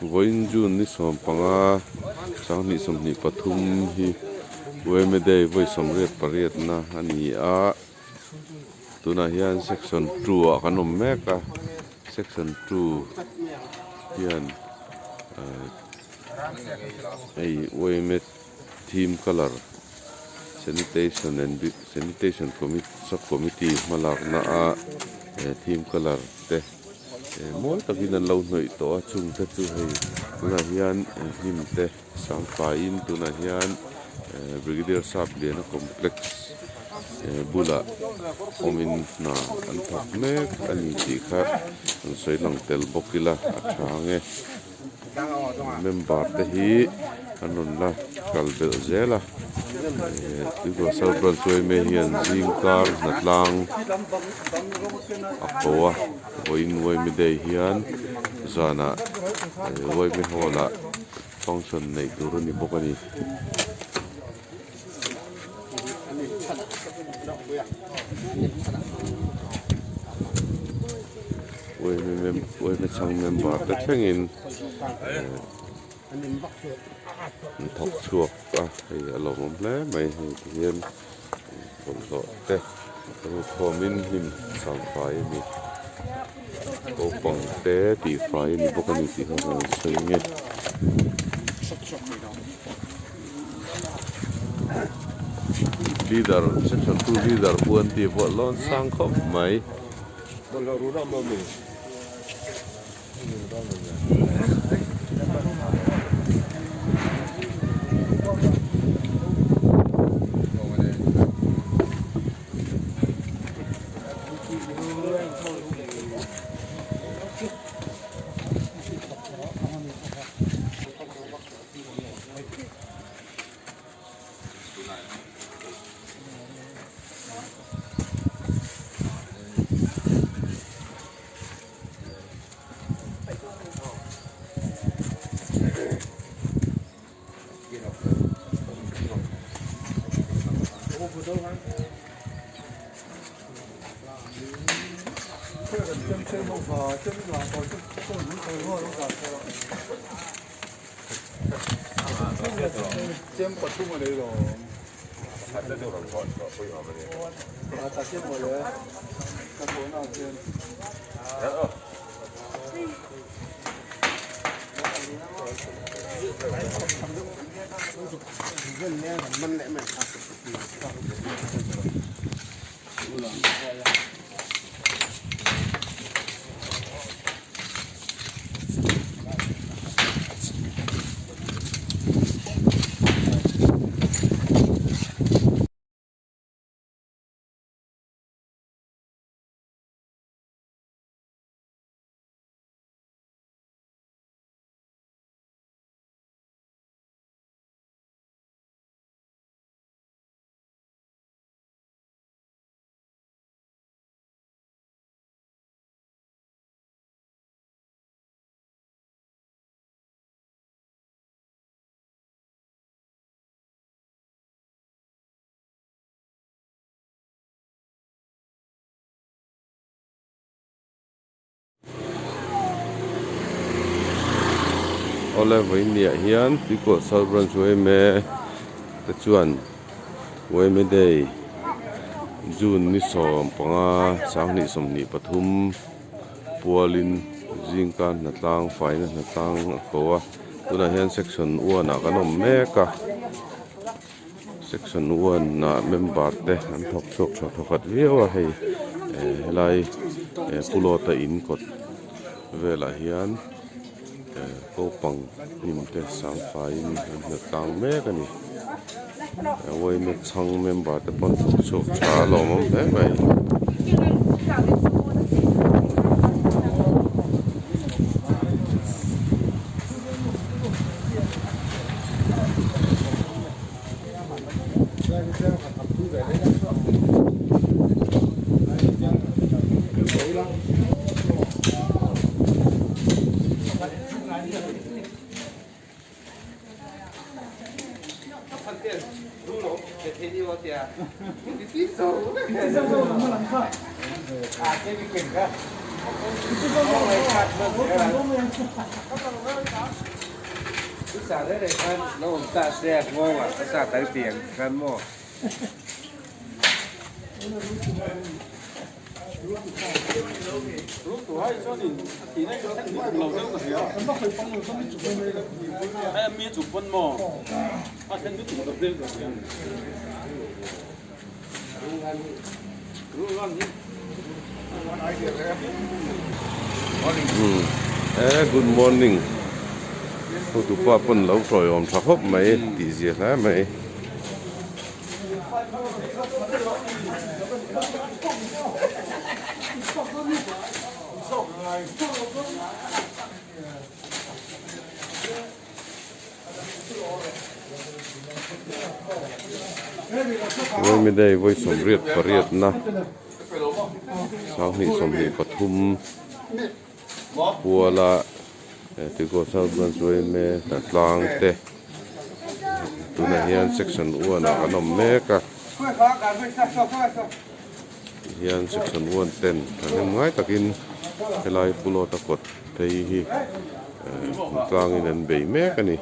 Vawiin June ni sawmpanga sanghnih sawmhnih pathum hi Ueme Day vawi sawmriat pariatna a ni a tunah hian section two ah kan awm mek a section two hian ahh hei Ueme theme colour sanitation and sanitation sub committee hma lakna a he theme colour te mawi takin an lo hnawih tawh a chung te chu hei tunah hian hnim te sang faiin tunah hian brigadier sap liana complex bulah awmin hna an thawk mek a ni tih kha an sawi lang tel bawk ila a tha ang e. Member te hi an rawn la kal belh zel a tuikawr South Branch yma hian zing kar hnatlang a ko a vawiin yma day hian zanah yma hall ah function neih tur a ni bawk a ni. Uaime chhang member te thlengin an thawk chhuak a hei a lawmawm hle mai hei ti hian bawlhhlawh te rukhawmin hnim sangfai a ni naupang te tihfai a ni bawk a ni tih kha kan sawi ang e. Leader section two leader pawh an tih pawh lawn sang khawp mai. Awle vawiin hian Tuikawlh South Branch yma te chuan yma day June ni 15 2023 pualin zingka hnatlang faina hnatlang a ko a tunah hian section one ah kan awm mek a section one ah member te an thawk chhuak tha thawkhat viau a hei eh helai eh pulawta in kawt velah hian eh naupang hnim te sangfaiin an hlat tlang mek a ni yma chhang member te pawh an thawk chhuak tha a lawmawm hle mai. Eh good morning hotupa pawn lo tawiawm tha khawp mai tih zia hle mai. Vawi day vawi sawmriat pariatna sanghnih 23 puala Tiko South Branch Yma hnatlang te tunah hian section one ah kan awm mek a tihian section one ten thahnem ngai takin helai pulawta kawt phei hi hnatlang in an bei mek a ni.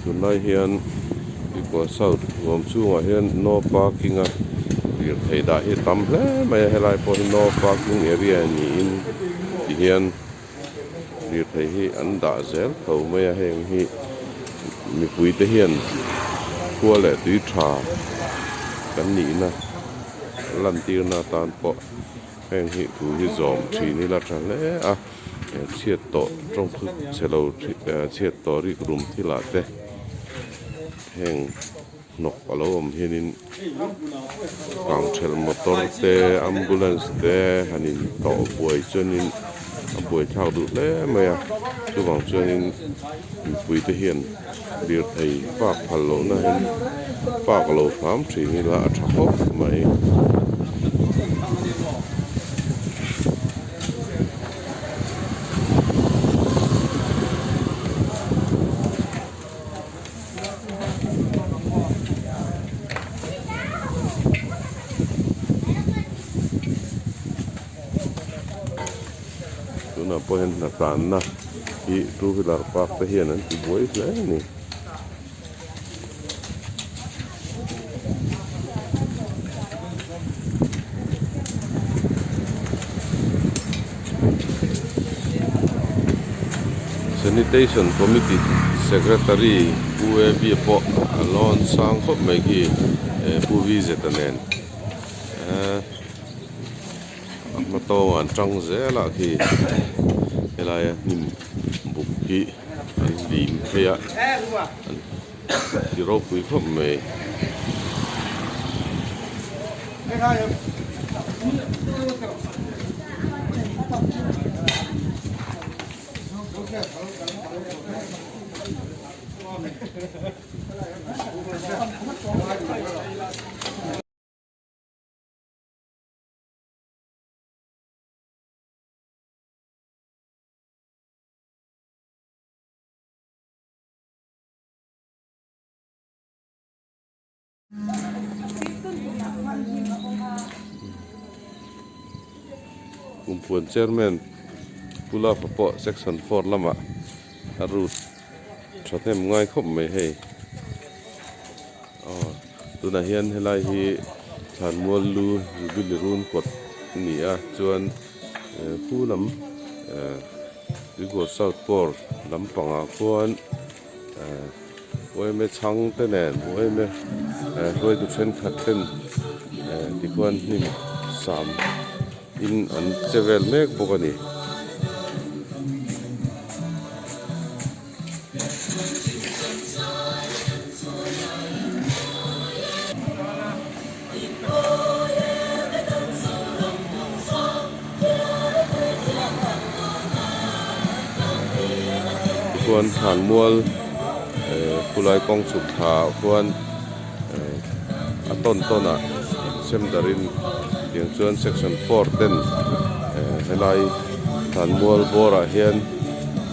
Tunlai hian Tuikua South nuam chhungah hian no parking a lirthei dah hi a tam hle mai a helai pawh hi no parking area niin tihian lirthei hi an dah zel tho mai a heng hi mipui te hian khua leh tui tha kan nihna lantirna atan pawh heng hi thu hi zawm thin ila tha hle a chhiat tawh tawng chhe lo chhiat tawh rik rum thil ah te heng hnawk a lo awm hianin kangthelh motor te ambulance te han in tawh buai chuanin a buai thlak duh hle mai a chuvang chuanin mipui te hian lirthei park phal lohna hian park lo hram thin ila a tha khawp mai. Tunah pawh hian hna tlanna hi two wheeler park te hian an ti buai hle a ni. Sanitation Committee Secretary Pu A B pawh a lawn sang khawp mai khi Pu V Z a nen ehh a hma tawngah an tang zel a khi helaia hnim buk hi an lim phei a an ti ropui khawp mai. Kumpuan chairman Pu Lapa pawh section four lamah a rut thahnem ngai khawp mai hei aw tunah hian helai hi thlanmual lu jubilee run kawt a ni a chuan khu lam eh tuikawr south pawr lampangah khuan eh yma chhang te nen yma hruaitu thenkhat ten eh tikhuan hnim sam in an che vel mek bawk a ni. Tichuan thlanmual eh khulai kawng chhuk thla ah khuan eh a tawn tawn ah sem darin tiang chuan section four ten eh helai thlanmual bawr ah hian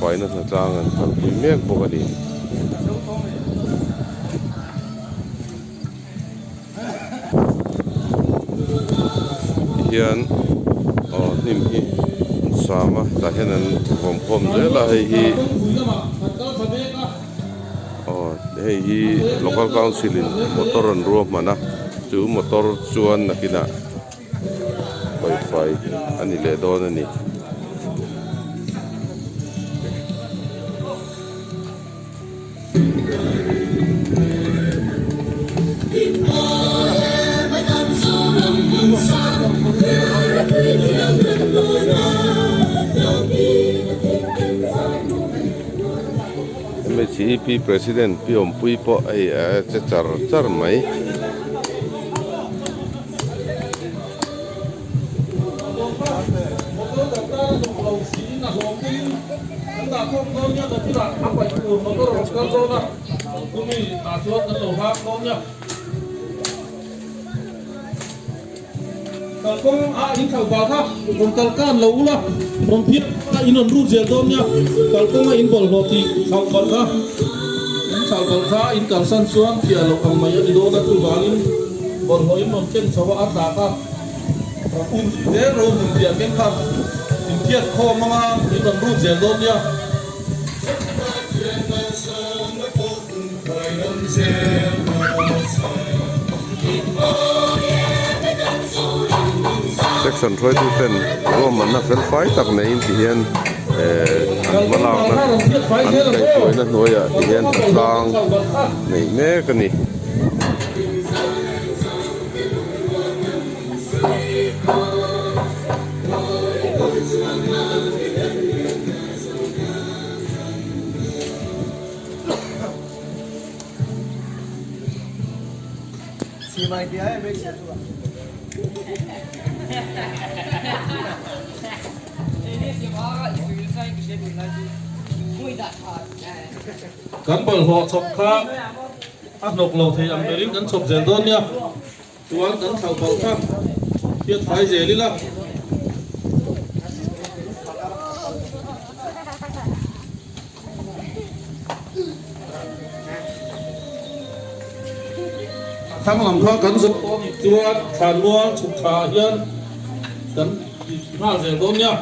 faina hnatlang an kalpui mek bawk a ni. Tihian aw hnim hi an sam a tah hian an vawm khawm zel a hei hi aw hei hi local council in motor an ruahman a chu motor chuan nakinah pawifai a ni leh dawn a ni. MHEP President Pi Awmpui pawh hei a che char char mai. Zel ro hmun piah keng kha in phiat khawm anga in rawn rut zel dawn nia. Section hruaitu ten ruahmanna fel fai tak neiin ti hian eh an hma lakna an kaihhruaina hnuaiah ti hian hnatlang neih mek a ni. Kan bawlhhlawh chhawp kha a hnawk lo thei ang berin kan chhawp zel dawn nia. Chuan kan thlauh palh kha hriat fai zel ila. Thlang lam kha kan zawh dawn nih chuan thlanmual chhuk thla ah hian kan ti nghal zel dawn nia.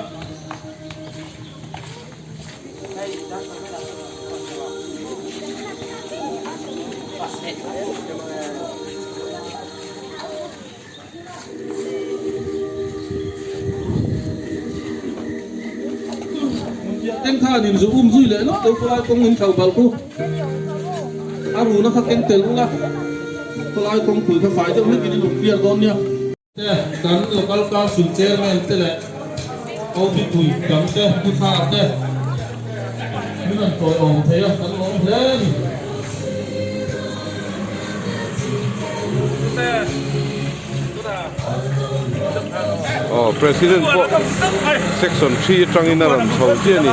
Keng khan in zu um zui leh lawk teu khawlai kawng in thlo balh khu a runa kha keng tel ula khawlai kawngpui kha fai deuh hlek in in rawn clear dawn nia. Te, kan Local Council Chairman te leh Office dang te, Pu Thla te min rawn tawiawm thei a, kan lawm hle a ni. Aw President pawh Section 3 atangin a rawn chho chiah a ni.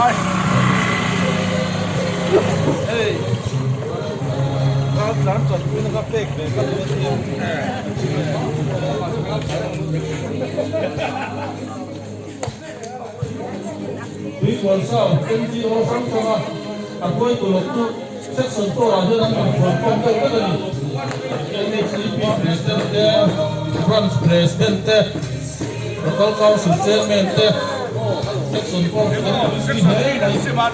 Tuipuan South NGO hrang hranga a hruaitu lawk chu. Section 4 ah hian an rawn khualkhawm deuh vek a ni. NHCP President te, Branch President te, Local Council Chairman te, Section 4 te kan tuipui hle mai.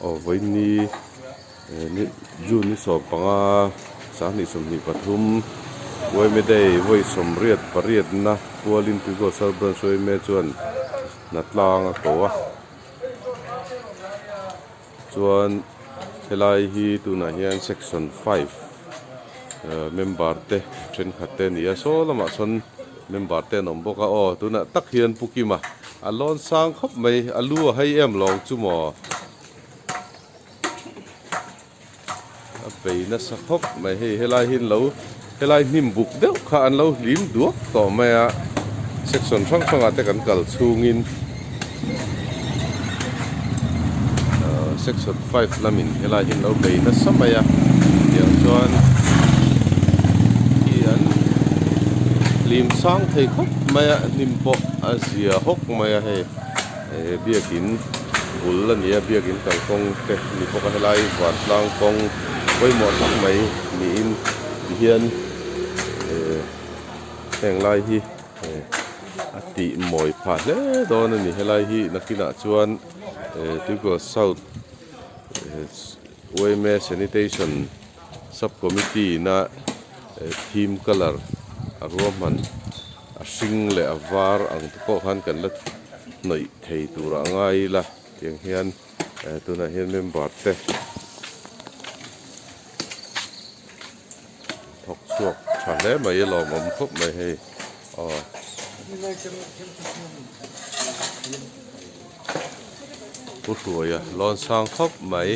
Aw vawiin ni June ni 15 2023 Yma Day vawi sawmriat pariatna pualin Tuikawt South Branch Yma chuan hnatlang a ko a chuan helai hi tunah hian section 5 member te thenkhat te a ni a saw lamah sawn member te an awm bawk a aw tunah tak hian Pu Kima a lawn sang khawp mai a lu a hei em lawng chu maw a bei nasa khawp mai hei helai hi an lo helai hnim buk deuh kha an lo hlim duak tawh mai a section hrang hrang ah te kan kal chhungin ahh section 5 lamin helai hi an lo bei nasa mai a tiang chuan khi an hlim sang thei khawp mai a hnim pawh a zia hawk mai a hei eh biakin bul a ni a biakin kalkawng te a ni bawk a helai vantlang kawng pawimawh tak mai niin tihian eh heng lai hi eh a tih mawi phah hle dawn a ni helai hi nakinah chuan eh Tuikual South yma Sanitation Sub Committee ina theme colour a ruahman a hring leh a var ang te pawh khan kan la hnawih thei tur a ngai ila tiang hian tunah hian member te thawk chhuak tha hle mai a lawmawm khawp mai hei aw. Pu Hruaia lawn sang khawp mai.